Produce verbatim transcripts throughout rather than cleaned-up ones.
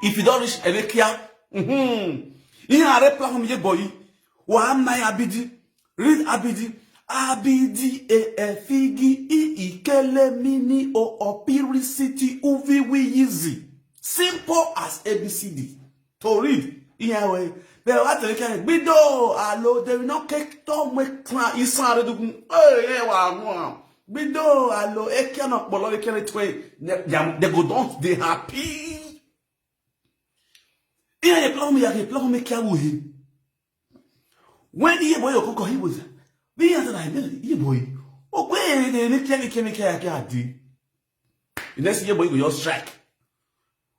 If you don reach Emekia, mm-hmm. Ihe are platform ye boy. Wa mai abidi. Read abidi. Abidi e efigi i ikele mini o opiri city uvi wiyizi. Simple as A B C D. To read. Ihe we. Be wa te ke gbido alo they will not take to me clan isare dugun. Eh, eh, wa mo. Gbido alo e ke no polo e ke twe. They go don't they happy. Ihe ye platform ya ke platform ke awu he. When ye boy okoko he was. Be ya na me ye boy. Okwe ne ne ke ke ke ya ke adi. The next ye boy go your strike.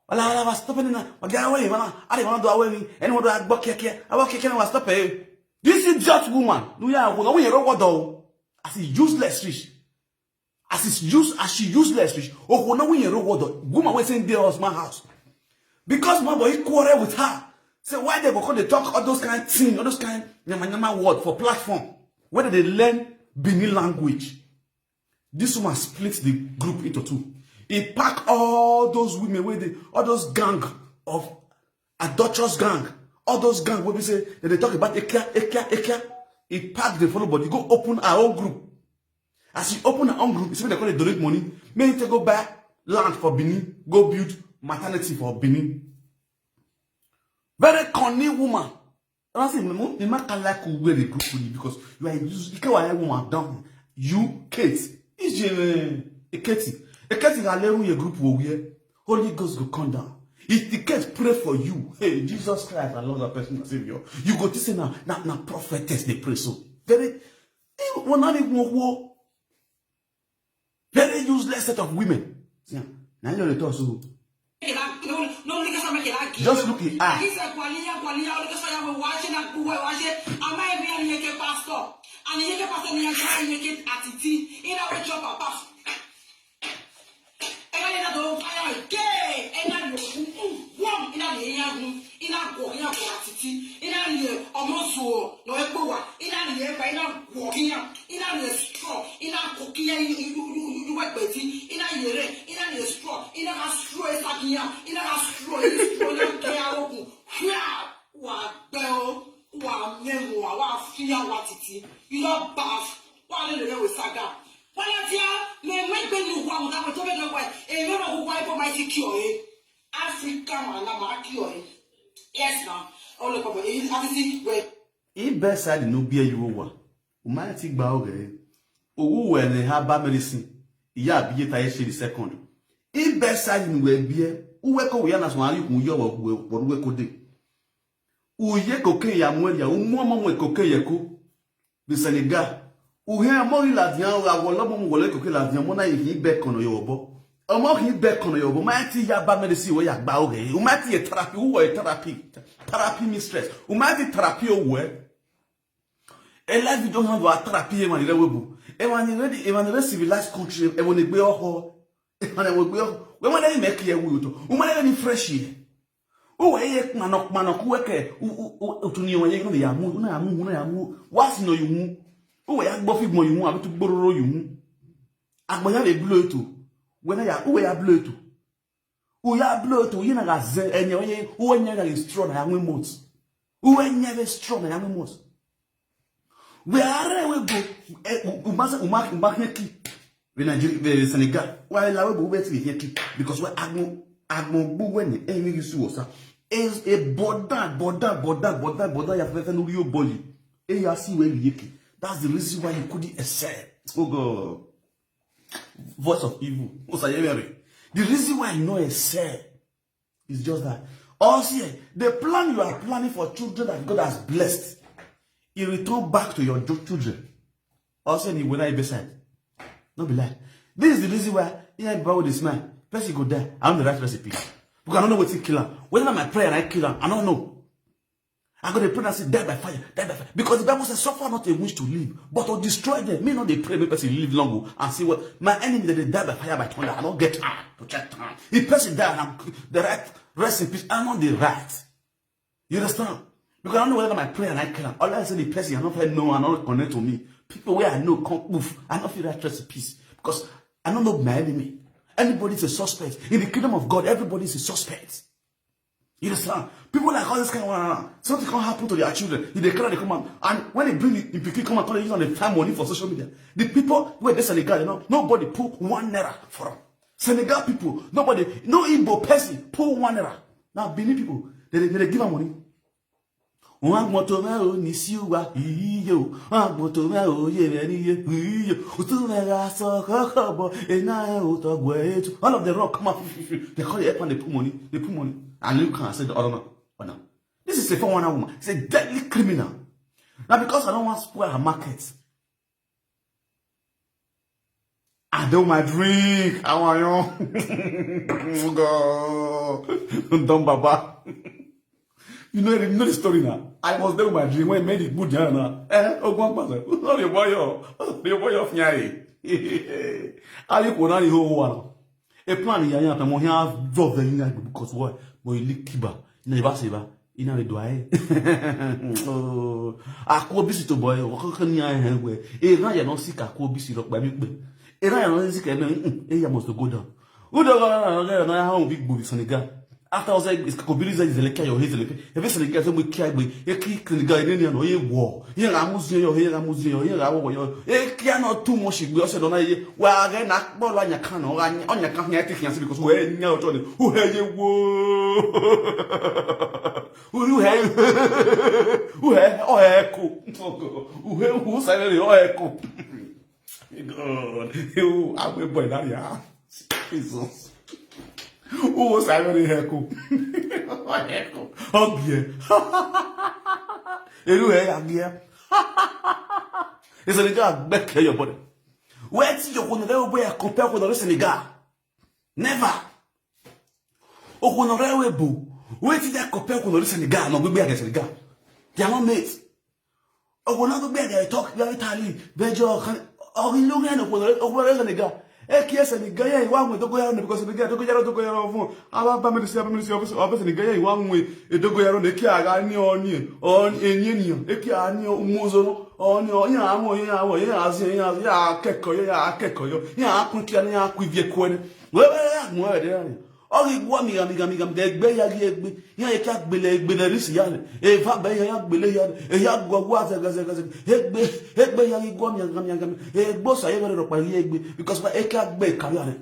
Wala wala was stopping na. Wa ga we mana. Are mana do awe ni. Anyone do agbo keke. Awo keke na was stop eh. This idiot woman. No ya go no we ro wodo. As he useless fish. As is use as she useless fish. Oh, no we ro wodo. Woman we send the husband house. Because my boy quarrel with her. Say why they go come dey talk all those kind thing, all those kind nyama nyama word for platform where they learn Benin language. This woman split the group into two. He pack all those women with the all those gang of adulterous gang, all those gang wey be say dem dey talk about ekia ekia ekia. He pack the follow body go open her own group. As he open her own group, he say make dem come dey donate money make he take go buy land for Benin, go build maternity for Benin. Very cunning woman. Honestly, the man can like who wear the group for you because you are a you can wear woman down. You Kate, Israel, Eketi, Eketi Galeru your group will wear. Holy Ghost go come down. If the Kate pray for you, hey Jesus Christ, I love that person, my Savior. You go to say now, now, now prophetess they pray so. Very, eh, one not even war. Very useless set of women. See, now you dey talk so. Just look at her. Ina ni eyagun, ina ni eyagun atiti, ina ni ọmọ zuo na egbowa, ina ni egba, ina gwogiya, ina ni strong, ina kokiya iwegbeti, ina yere, ina ni strong, ina ka strong esagiya, ina ka strong, ina strong, ina ke arogun. Hia, wa gbe o, wa memu, wa wa fia wa titi. You don baff, wa le le we saga. Wala tia, me me gbe ni wa mu da mo to be do we. E me ro wa ipo mai ti ki o e. Africa man na ma ki o e. Yes na. O le ko bo e atiti we. If bedside no be you wa. O ma ti gba oge. Owo we ne ha ba medicine. Iya biye ta ye the second. If bedside ni we biye, uwe ko we ya na so ari kun yo wo we ko de. Uye koke ya mwe ya, umo mo mwe koke ye ko. Bi Senegal. Uhe mo ri la dian, wa wo lo mo mo le koke la dian, mo na yi be kono yo bo. Omo yi be kono yo bo, ma ti ya ba medicine we ya gba oge. U ma ti ye therapy, u wo ye therapy. Therapy mistress. U ma ti therapy o we. E life don't have a therapy e ma ni re we bu. E ma ni ready, e ma ni re civilized country, e mo ni gbe oho. E ma ni we gbe oho. We ma ni make ye wu to. U ma ni fresh ye. Uwe ye kpano kpano kuwe ke utuni wa ye no ya mu na ya mu na ya mu wa si no yu mu. Uwe ya gbo fi gbo yu mu abi tu gbororo yu mu. Agbo ya le blow to. We na ya uwe ya blow to. U ya blow to yi na ga ze enye ye uwe nye ga strong na ya mu mot. Uwe nye ve strong na ya mu mot. We are we go. Umasa umak umak neki. We Nigeria, we Senegal. Why la we go we ti neki because we agmo agmo bu we ni e mi su osa. Is a boda boda boda boda boda ya fe fe no ri o boyi. E ya si we yeki. That's the reason why you couldn't excel. Oh God. Voice of evil. Osa ye very. The reason why you no excel is just that. Also, the plan you are planning for children that God has blessed, it return back to your children. Also, ni wena e be side. No be lie. This is the reason why yeah, bow this man. Person go die. I don't the right recipe. Because I don't know what to kill him. Whether my prayer and I kill him, I don't know. I go dey pray and say die by fire, die by fire. Because the Bible says suffer not a wish to live, but to destroy them. Me not dey pray make person live long o and see what my enemy that they die by fire by thunder. I don't get time to check time. If person die and I'm the right rest in peace, I know the right. You understand? Because I don't know whether my prayer and I kill him. All I say the person I don't feel no and not connect to me. People where I know come poof. I don't feel that rest in peace because I don't know my enemy. Anybody is a suspect in the kingdom of God. Everybody is a suspect. You understand? People like all this kind of one, something can happen to their children. If they cry, they come out. And when they bring the, the pikin come and come, they use and they find money for social media. The people where they Senegal, you know, nobody put one naira for them. Senegal people, nobody, no Igbo person put one naira. Now Benin people, they, they, they give them money. Wọn gbọ́n tó mẹ́ ò ní sí wa iye o, wọn gbọ́n tó mẹ́ ò yé rẹ níye iye o, òtún mẹ́ ra sọ kọ́kọ́ bọ̀ iná ẹ̀ ò tọ́gbọ̀ ẹ̀ tù. All of the rock come out, they call the airplane, they put money, they put money. And you can't say the other one. But now, this is a four one nine woman. It's a deadly criminal. Now, because I don't want to spoil her market, I do my drink. I want you. God. Don Baba. You know, you know the story now. I was there with my drink when made it good now. Eh, oh, one person. Not the boy, oh, the boy of Nyai. How you put on the whole one? A plan, yeah, yeah, I'm here, drop the thing, because what? Boy, lick kiba. Never say, ba. Ina le do aye. Oh, akobisi to boy, wakaka ni aye hen we. E na ya no sika akobisi ro pa mi pe. E na ya no sika me, mm, e ya must go down. U do ga na ga na ya hon big booby Senegal. After I was like, it's Kobiri is the like your his like. Every Senegal say we care we. E ki Senegal ni ni no ye wo. Ye ga muzi yo, ye ga muzi yo, ye ga wo yo. E ki no too much we o se do na ye. Wa ga na po lo anya kan no, anya kan ya ti kan because we nya o to ni. U he ye wo. Uri uhe, uhe, oheku. Uhe, uhe, uhe, oheku. God, you, I'm a boy, that, yeah. Jesus. Who was I very heku? Heku. Ogie. Elu he agie. It's a little back your body. Where did you go to the way I compare with the Senegal? Never. Okunore we bu. Wetin dey compare Okunore Senegal? No gbegbe against Senegal. They are not mates. Okunore gbegbe against talk very tally. Bejo kan. Okunore Senegal. Eki Senegal ya iwa nwe dogoyaro ne because Senegal dogoyaro dogoyaro fun. Aba ba medicine aba medicine office office Senegal ya iwa nwe edogoyaro ne ki aga ni oni. Oni eni eniyan. Eki ani umuzo no. Oni oni awo oni awo oni azi oni azi ya keko ya keko ya kun ki ani ya ku ivie ku ni. Wewe ya mo ede ya. Ogi gwo mi ga mi ga mi ga mi ga egbe ya gi egbe. Ya e ka gbele egbe le risi ya le. E va be ya ya gbele ya le. E ya gwo gwo aze gaze gaze. Egbe egbe ya gi gwo mi ga mi ga mi. Egbo sa ye vere ro pa gi egbe because ba e ka gbe ka ya le.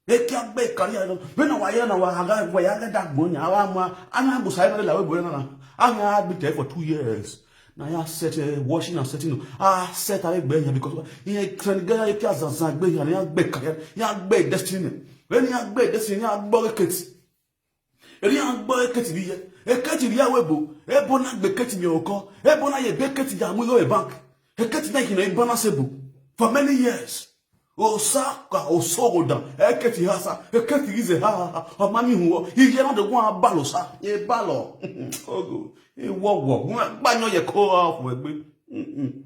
E ka gbe ka ya le. Be na wa ya na wa ha ga wa ya ga da gbo nya wa ma. Ana gbo sa ye vere la we bo na na. Ana bi te for two years. Na ya set eh, washing and setting. Ah, set are gbe ya because he can get ya ka zan zan gbe ya ya gbe ka ya gbe destiny. When ya gbe destiny ya gbo keti. Eri ya gbo keti bi ye. E keti bi ya we bo. E bo na gbe keti mi oko. E bo na ye be keti ya mu yo e bank. E keti na kina e bo na se bo. For many years. Osa ka osogoda. E keti ha sa. E keti ize ha ha ha. O ma mi hu o. Iye na de gwa balo sa. E balo. Ogo. E wo wo. Gwa gba nyo ye ko off we gbe. Mm-mm.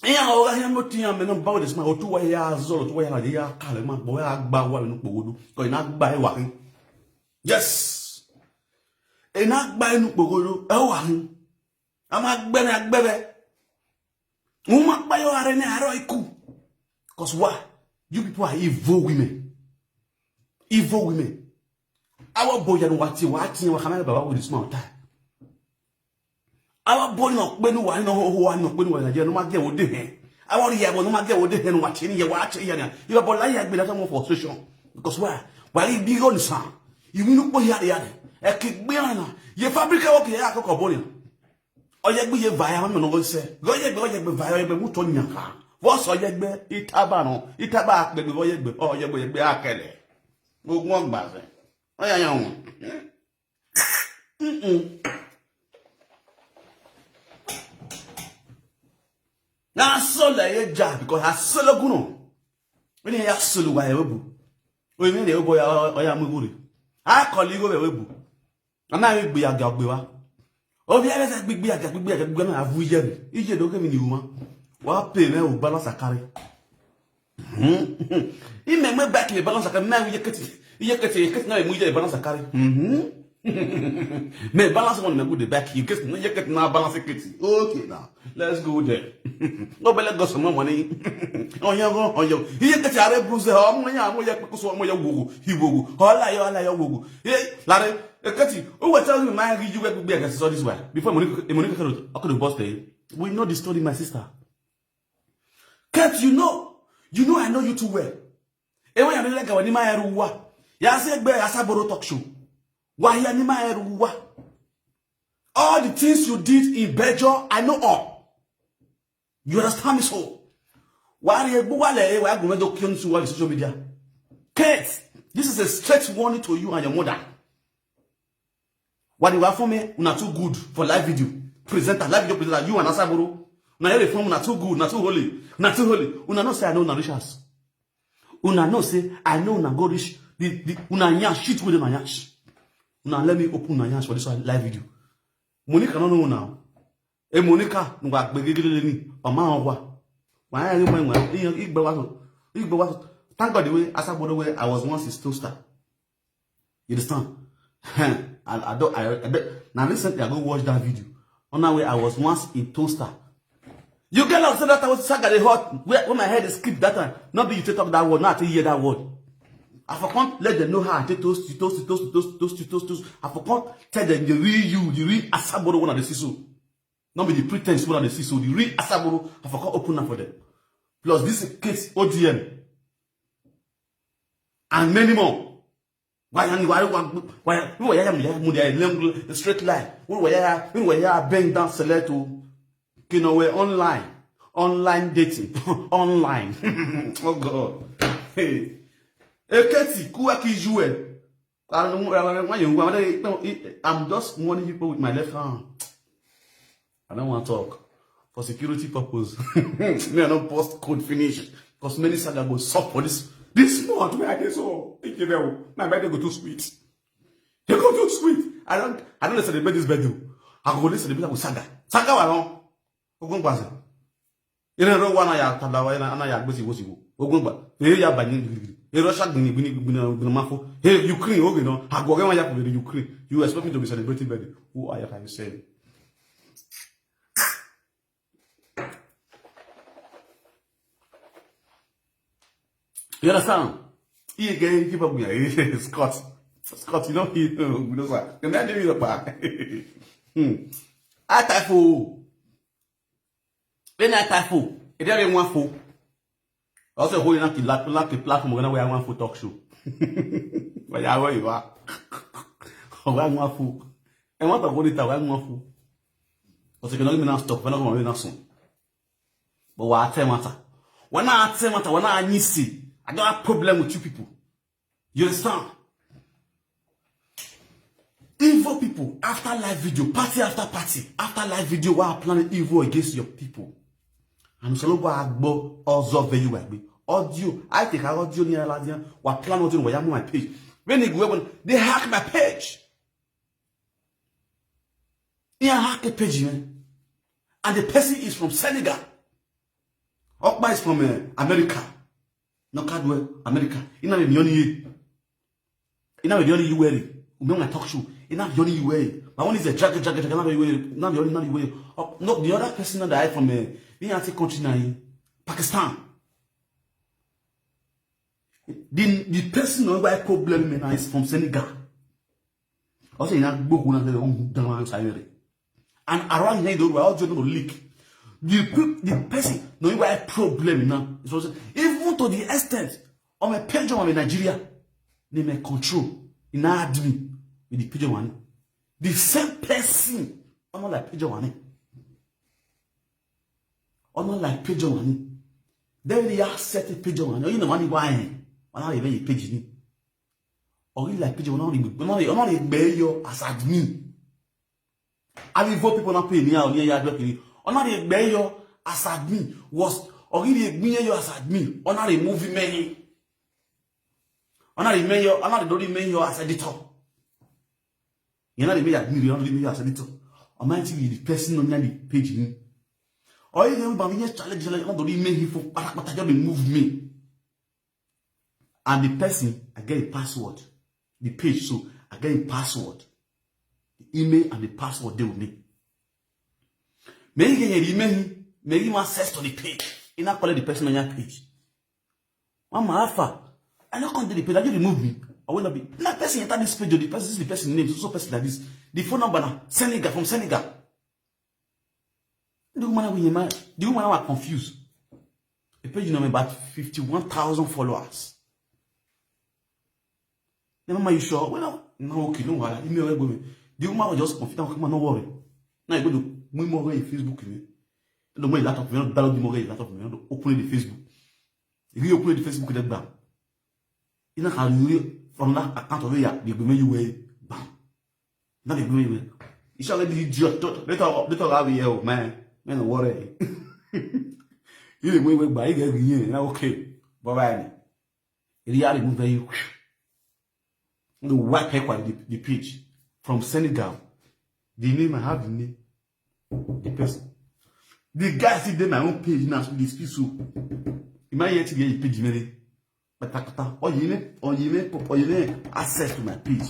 Iya oga ya mo tiya me no ba de sma otu wa ya zo otu wa ya na ya kale ma bo ya gba wa nu pogodo. Ko ina gba e wa hin. Yes. Ina gba e nu pogodo. E wa hin. A ma gbe na gbe be. Uma pa yo are ne aro iku. Cause why? You people are evil women. Evil women. Our boy ya no wati wati wa kamera baba with this mouth. Our boy no pe no wa no ho wa no pe no wa ya no ma ge wo de he. Our ya bo no ma ge wo de he no wati ni ya wa che ya na. You bo la ya gbe na mo for social. Because why? Why you be on sa? You no po ya ya. E ki gbe na. Ye fabric work ya ko ko bo ni. Oyegbe ye vaya ma no go se. Oyegbe oyegbe vaya oyegbe mu to nyaka. Wo so oyegbe itaba no. Itaba akpe oyegbe. Oyegbe oyegbe akele. Ogun ogba se. Oya yan won. Mm-mm. Na so le ye ja because a so lo guno. Ni ya so lo wa e bu. O mi le o bo ya oya mu guri. A ko li go be we bu. Ana we gbe aga gbe wa. O bi ebe se gbigbe aga gbigbe aga gbigbe na avu ye mi. Ije do ke mi ni uma. Wa pe me o balance akare. Hmm. I me me back le balance akare na ye keti. Ye keti ye keti na mu ye balance akare. Mhm. Me balance one me go dey back you get no you get na balance kiti. Okay now. Let's go there. No bele go some money. Oh yeah go oh yeah. He get are bruise ho mo ya mo ya ko so mo ya wogo. He wogo. Hola yo hola yo wogo. Hey, lare. Ekati, who will tell you my you get be against all this way? Before money money can I could boss day. We know the story, my sister. Kate, you know, you know I know you too well. Ewe ya nile gawa ni ma eru wa. Ya se gbe Asaboro talk show. Wa ya ni ma eru wa. All the things you did in Bejo, I know all. You understand me so? Wa re gbo wa le e wa gun mejo kion su wa social media. Kate, this is a straight warning to you and your mother. What you are for me? Una too good for live video. Presenter, live video presenter, you and Asaboro. Una hear the phone, una too good, una too holy, una too holy. Una no say I know una reach house. Una no say I know una go reach the the una yan shit with una yan. Una let me open una yan for this one live video. Monica no know now. E Monica, ngwa gbegegele ni, o ma wa. Wa ya ni mo wa, igbe wa so. Igbe wa so. Thank God the way Asaboro way I was once his toaster. You understand? I, I don't. I, I bet. Now recently I go watch that video. On that way I was once in toaster. You get upset that I was saga the hot. Where, when my head is skip that time. Not be you take up that word. Not to hear that word. I for come let them know how I take toast, toast, toast, toast, toast, toast, toast. I for come tell them the real you, the real Asaboro one of the season. Not be the pretense one of the season. The real Asaboro. I for come open up for them. Plus this case O D M and many more. Why and why why why why ya mu ya mu ya lem straight line. Why ya why ya bend down select to you know we online online dating online. Oh God. Hey. Eketi kuwa ki jue. I'm just warning people with my left hand. I don't want to talk for security purpose. Me I don't post code finish because many saga go suck for this this month where I dey so. Thank you very much. My birthday go too sweet. They go too sweet. I don't I don't celebrate this birthday. I go dey celebrate with saga. Saga wa no. Ogun gbaze. Ina ro wa na ya tada wa na ya gbesi wo si wo. Ogun gba. E ya ba ni gidi. E Russia gbini gbini gbini gbini ma fo. E Ukraine oge no. Ago ge wa ya ko Ukraine. You expect me to be celebrating birthday? Who are you can you say? You understand? He again give up here. Scott. Scott, you know he you know sir. Can I do you back? Hmm. I type for When I type for, it doesn't want for. Also, who you not like like a platform when I want for talk show. But yeah, where you are. Oh, I want for. I want to go to I want for. But you cannot give me now stop. When I go now soon. But what I tell matter. When I tell matter, when I need see, I don't have problem with you people. You understand? Evil people after live video, party after party, after live video, while planning evil against your people. I'm solo gbo agbo ozo veyu wa gbe. Audio, I take audio ni aladian, wa plan audio wa ya my page. When they go when they hack my page. He hack a page, man. And the person is from Senegal. Okpa is from uh, America. No card well, America. Ina me yoni ye. Ina me yoni yuweri. Ume na talk show. Ina yoni yuweri. But one is a jaga jaga jaga na yuweri. Na yoni na yuweri. Oh, no, the other person that I from uh, me I take country na Pakistan. The the person no why problem me na is from Senegal. Also, ina gbogbo na le on dan sa yere. And around here, the world don't leak. The the person no why problem now. So even to the extent of a page of Nigeria, they may control in admin with the page one. The same person, I'm not like page one. I'm not like page one. Then they are set a page one. You know money why? Why not even page ni? Or you like page one? Not even bear as admin. Abi vote people not pay me out near yard work. Ona dey gbe yo as admin was or he dey gbe yo as admin. Ona dey move me. Ona dey me yo, ona dey do me yo as editor. You know the me admin, you know the me as editor. Am I the person on the page ni? Or you dey ba me challenge like not do me he for patapata just dey move me. And the person, I get a password. The page, so I get a Email and the password dey with me. May he get email him, may he want access to the page. He not collect the person on your page. Mama Alpha, I not come to the page, you remove me. I will not be. Now person enter this page, the person, this is the person name, so person like this. The phone number now, Senegal, from Senegal. The woman with him, the woman was confused. The page number about fifty-one thousand followers. The mama, you sure? Well, no, okay, no, wala. Email wey go me. The woman was just confused. Come on, no worry. Now you go to me more in Facebook me. The more laptop me, download the more laptop me, open the Facebook. If you open the Facebook, the bam. You know how you from that account of it, the women you wear, bam. Not the women you wear. You shall let the idiot. Let her, let her have here, man. Man, no worry. You the way we buy it, yeah, now okay. Bye bye. Area remove very the white pepper the, the page from Senegal. The name I have the name. The person. The guy see dey my own page now, so they speak so. Imagine yet the page many. Patakpata. Or you name, or you name, or you name access to my page.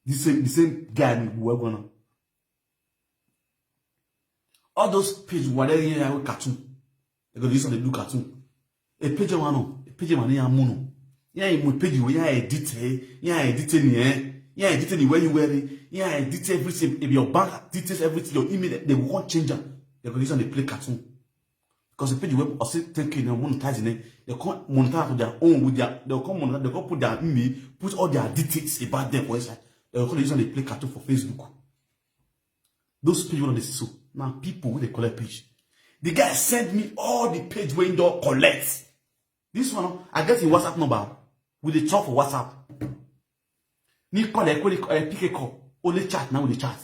The same, the same guy we were gonna. All those page were there here with cartoon. They go use on the do cartoon. A page one, no. A page one, yeah, mono. Yeah, you page you, yeah, edit, eh. Yeah, edit ni, eh. Yeah, edit ni where you wear it. Yeah, edit everything. If your bank details, everything, your email, they won't change them. They go use on the play cartoon. Because the page web also thank you, they monetize it. They can't monetize to their own with their, they can't monetize, they can't put their email, put all their details about them for inside. They can't use on the play cartoon for Facebook. Those page wey dey see so, na people wey dey collect page. The guy send me all the page wey he don collect. This one, I get him WhatsApp number. We dey talk for WhatsApp. Ni call, I call, I pick a call. Only chat, now we dey chat.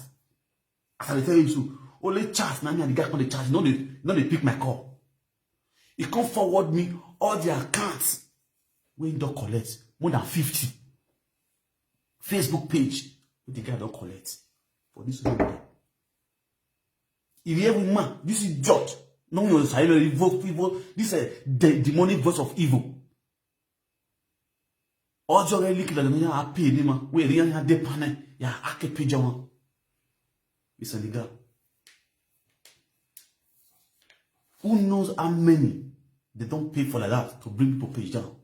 As I dey tell you so, only chat, now me and the guy come dey chat. No dey, no dey pick my call. He come forward me all the accounts wey he don collect, more than fifty. Facebook page wey the guy don collect for this whole day. If you hear woman, this idiot, no one knows, I know evil, evil, this is the demonic voice of evil. Ojo really kila ni ya pay ni ma, we really ya de pane, ya ake page one. It's a nigga. Who knows how many they don't pay for like that to bring people page down?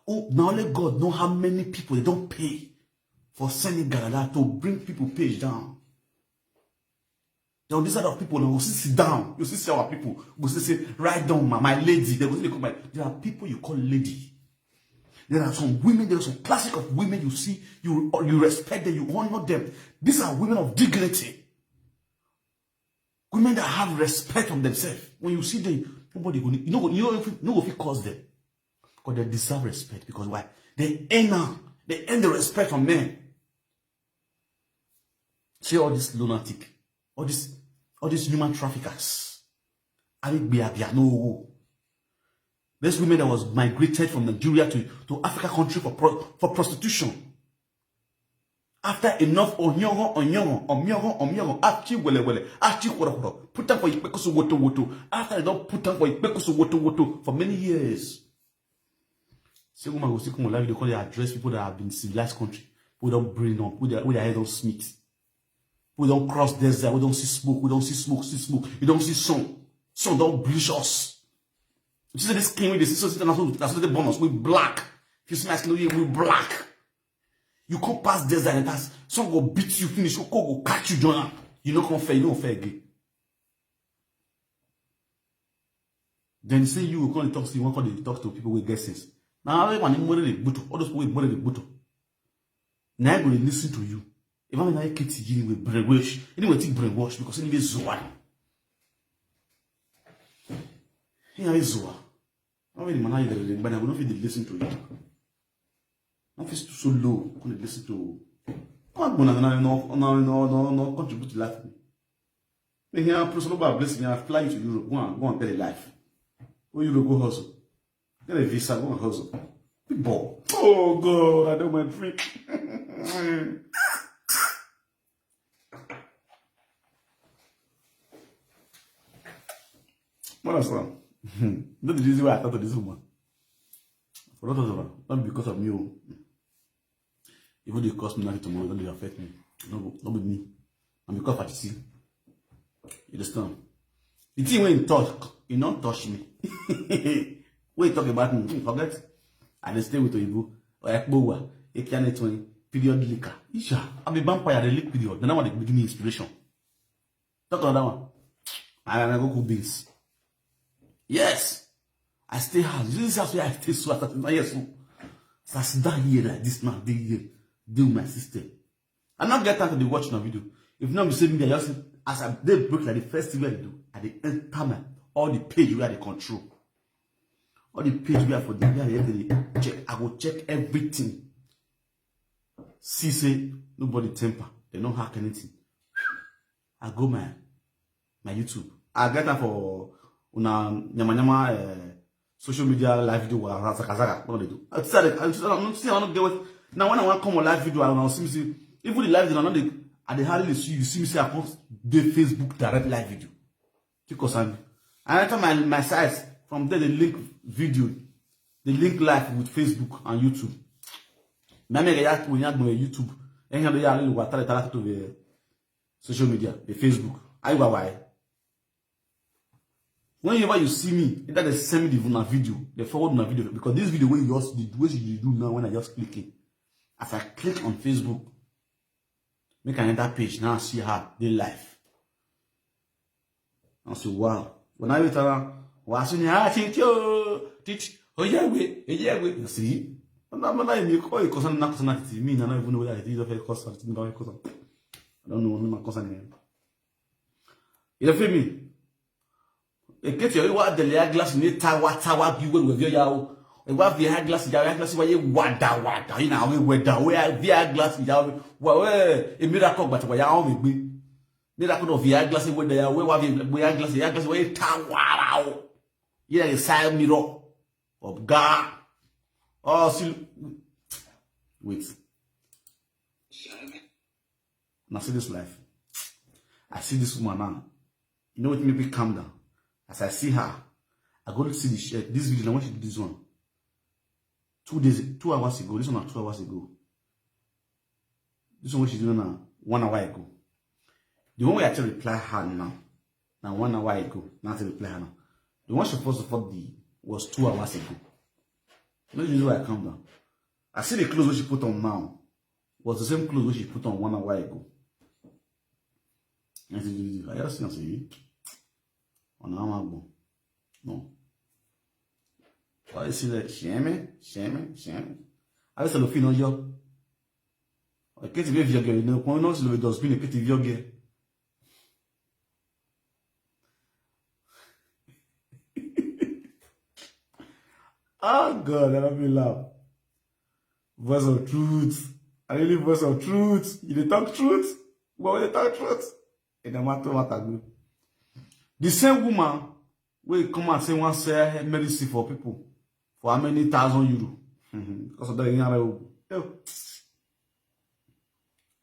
Oh, now only God know how many people they don't pay for sending Galada to bring people page down. Now this side of people now go sit down. You see, see our people go say, say, write down my, my lady. They go say, they call my, there are people you call lady. There are some women, there are some classic of women you see, you, you respect them, you honor them. These are women of dignity. Women that have respect of themselves. When you see them, nobody go, you know, you know, you know, if you cause them, because they deserve respect. Because why? They earn now. They earn the respect from men. See all this lunatic, all this, all these human traffickers. Arigbe abia no. This women that was migrated from Nigeria to, to Africa country for pro, for prostitution. After enough onyongo, onyongo, omyongo, omyongo, achi wele wele, achi kworo kworo, put up for ikpekusu woto woto. After they don't put up for ikpekusu woto woto for many years. Say woman go still come alive, they call they address people that have been civilized country. We don't bring up, with their, with their head on Smith. We don't cross desert, we don't see smoke, we don't see smoke, see smoke, you don't see sun. Sun don't bleach us. You see this skin with the sister, that's what they born us. We black. If you smell skin, we black. You come pass desert and pass, some go beat you finish, go, go catch you, join am. You no come fair, you no fair again. Then say you go come talk, say you wan come dey talk to people wey get sense. Na everyone in more dey buto, all those people wey more dey buto. Na I go dey listen to you. If I'm not get you with brainwash, anyway, think brainwash because anyway, Zua. Anyway, Zua. How many man are you dey, but I will not fit dey listen to you. No fit so low, come dey listen to. Come on, no, no, no, no, no, no, no, contribute to life. Me here, plus no bless me, I fly you to Europe. Go and, go and tell a life. Go Europe, go hustle. Get a visa, go and hustle. Big ball. Oh God, I don't mind free. What else? No, the reason why I talk to this woman. For not of her, not because of me. Oh. Even dey curse me, nothing tomorrow, no dey affect me. No go, no be me. I'm because Fatisi. You understand? The thing wey he talk, he no touch me. Wey he talk about me, hmm, forget. I dey stay with Oyibo, Oyapowa, Ekia Network, period leaker. Isha, I be vampire, I dey leak period. Then I want to give me inspiration. Talk about that one. I, I go cook beans. Yes. I stay house. This is house where I stay so at nine years old. So I sit down here like this now, dey here, dey with my system. I no get time to dey watch una video. If not be say me, I just, as I dey break, like, the first thing wey I do, I dey enter my, all the page wey I dey control. All the page wey I for dey, wey I dey check, I go check everything. See say nobody temper, they no hack anything. I go my, my YouTube. I get am for una nyama nyama, eh, social media live video wa zaka zaka. What they do? I say I, I, I, I, I no get what. Now when I want come on live video, I don't see me see. Even the live video, I no dey, I dey hardly see you. See me say I post the Facebook direct live video. Take us and I enter my, my sites. From there, the link video, the link live with Facebook and YouTube. Na me ga ya to ya do YouTube. Enye do ya le wa tare tare to the social media, the Facebook. I wa why? Whenever you see me, either they send me the una video, they forward una video, because this video wey you just, the way you do now, when I just click it, as I click on Facebook, make I enter page now, see her dey live. I say, wow. When I wait around, wa su ni ha teach you, teach. Oh yeah, we, oh yeah, we. You see? But now, but now you call it concern, not concern, me, I don't even know whether it is of a concern, it's not a concern. I don't know what my concern is. You feel me? Ekete yo, wa dele ya glass ni tawa tawa bi we we ya o. E wa vi ya glass ya, ya glass wa ye wada wada. You know, we wada we ya glass ya. Wa we, e miracle, but wa ya o we gbe. Miracle of ya glass we da ya, we wa vi ya glass, ya glass wa ye tawara o. Yeah, the side mirror of God. Oh, see, wait. Now see this life. I see this woman now. You know what make me calm down? As I see her, I go to see the sh-, this video. Now when she do this one, two days, two hours ago. This one na two hours ago. This one wey she do now, one hour ago. The one wey I take reply her now, na one hour ago. Now I take reply her now. The one she first of all did was two hours ago. No use why I calm down. I see the clothes wey she put on now was the same clothes wey she put on one hour ago. I said, "Dude, I just see," I say, "Eh? On how I go? No." Why you see that? Shame, shame, shame. I just said, "Feel no job." I can't even vlog, you know. When I see the dustbin, I can't vlog. Oh God, I don't feel love. Voice of truth. I really voice of truth. You dey talk truth. But when you talk truth, it no matter what I do. The same woman wey come and say one sell medicine for people for how many thousand euro? Because of that, you know,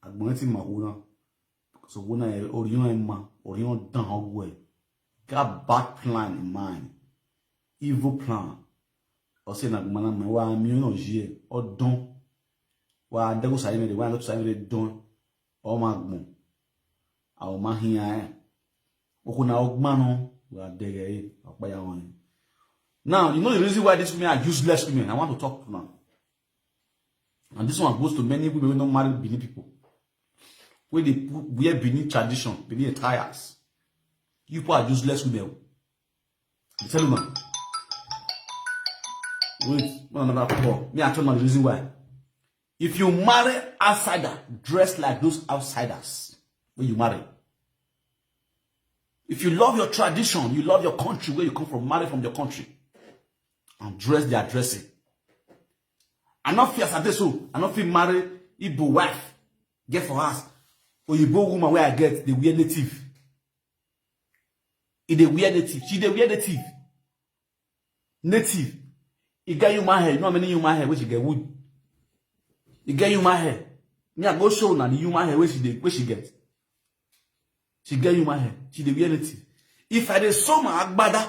agbọn ti ma wo na. Because of wo na, oriyan ẹ ma, oriyan dan ọwọ́ ẹ. Got bad plan in mind. Evil plan. Ọ sị na gbana ma wa mi no ji e. Ọ dọn. Wa dego sa ime de, wa lo sa ime de dọn. Ọ ma gbọn. A ọ ma hin ya e. Oko na ọgbọn no, wa dege e, ọpa ya wọn. Now, you know the reason why these women are useless women. I want to talk to now. And this one goes to many women wey no marry Benin people. Wey dey pu-, wear Benin tradition, Benin attires. You people are useless women. I tell you, man. Wait, one another call. Me, I tell you the reason why. If you marry outsider, dress like those outsiders wey you marry. If you love your tradition, you love your country where you come from, marry from your country, and dress their dressing. I no fit, as I dey so, I no fit marry Igbo wife, get for house. Oyibo woman wey I get, dey wear native. E dey wear native. She dey wear native. Native. E get human hair. You know how many human hair wey she get? Wood. E get human hair. Me, I go show una the human hair wey she dey, wey she get. She get human hair. She dey wear native. If I dey sew my agbada,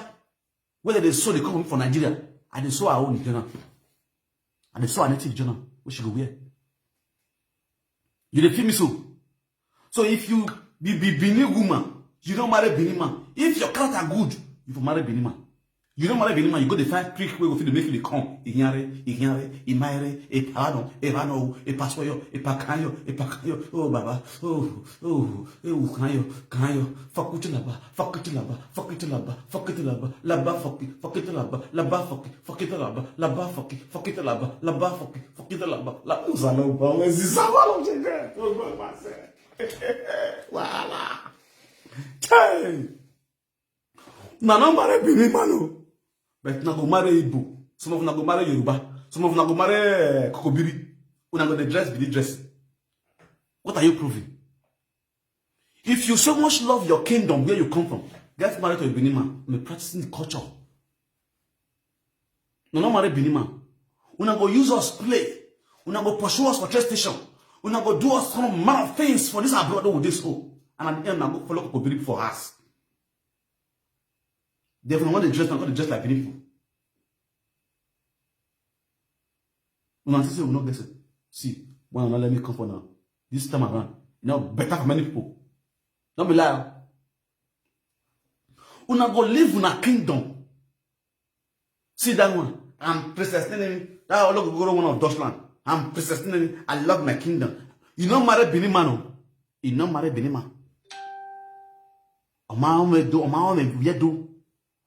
wey dem dey sew, dey come for Nigeria, I dey sew her own journal. I dey sew her native journal, wey she go wear. You dey feel me so? So if you be, be Benin woman, you don't marry Benin man. If your character good, you for marry Benin man. You don't marry Benin man, you go dey find prick wey go fit dey make you dey come. Iyanre, Iyanre, Imaere, Epano, Epano, Epasoyo, Epakanyo, Epakanyo. Oh, Baba. Oh, oh, oh, Kanyo, Kanyo. Fakutilaba, Fakutilaba, Fakutilaba, Fakutilaba, Laba Faki, Fakutilaba, Laba Faki, Fakutilaba, Laba Faki, Fakutilaba, Laba Faki, Fakutilaba, La Uzalaba, Zizaba, Wahala. Hey! Na no marry Benin man o. But na go marry Igbo. Some of na go marry Yoruba. Some of na go marry eh, Kokobiri. Una go dey dress Benin dress. What are you proving? If you so much love your kingdom where you come from, get married to a Benin man. I'm a practicing culture. No, no marry Benin man. Una go use us play. Una go pursue us for train station. Una go do us some man of things for this abroad with this hole. And at the end, I go follow Kokobiri for us. They from what they dress, not they dress like Benin people. Una see say we no get it. See, why una let me come for now? This time around, you know better for many people. Don't be lie. Una go live una kingdom. See that one. I'm Princess Nene. That Ologogoro one of Dutchland. I'm Princess Nene. I love my kingdom. You no marry Benin man o. You no marry Benin man. Ọmọ àwọn ọmọ Ẹdó, ọmọ àwọn ọmọ Ẹdó.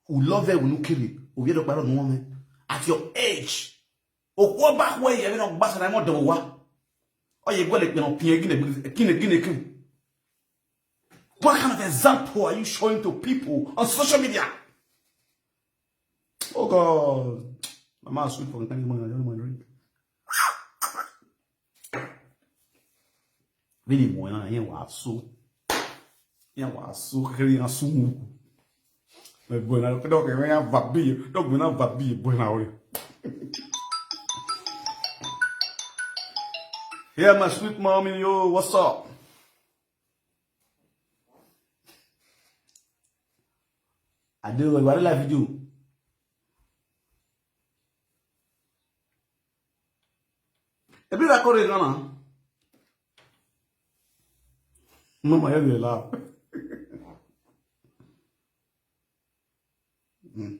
We love it, we no kill it. We get up around woman. At your age, okwo back where you no gbasa na mo do wa. Oye go le pe no pin gine gine gine gine. What kind of example are you showing to people on social media? Oh God, mama sweet for thank you, man. I don't mind drink. Vini mo na yen wa so. Yen wa so kere yan su mu. Me bo na ko do ke yan va bi, do bo na va bi bo na ori. Yeah, my sweet mommy, yo, what's up? I do a live video. Ebi la kore gana. Mama, you dey laugh. Mm.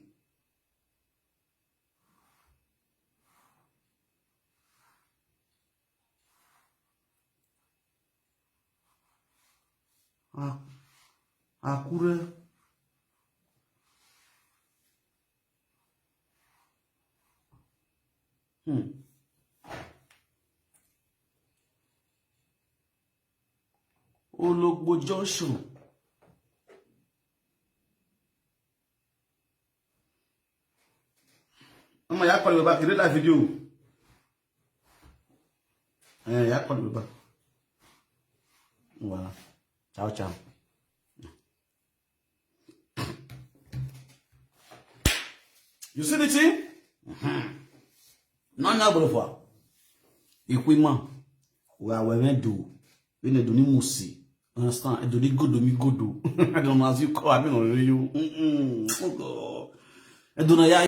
A-, Akure. Hmm. Ologbo Junction. Mama, ya call you back. You dey live video. Eh, ya call you back. Voilà. Ciao, ciao. You see the thing? Mm-hmm. No, no, bro, for Ikwima. We are women do. We need to musi. Understand? I do the good, do me good, do. I don't know as you call, I mean, you. Mm-mm. Oh, God. I don't know, yeah,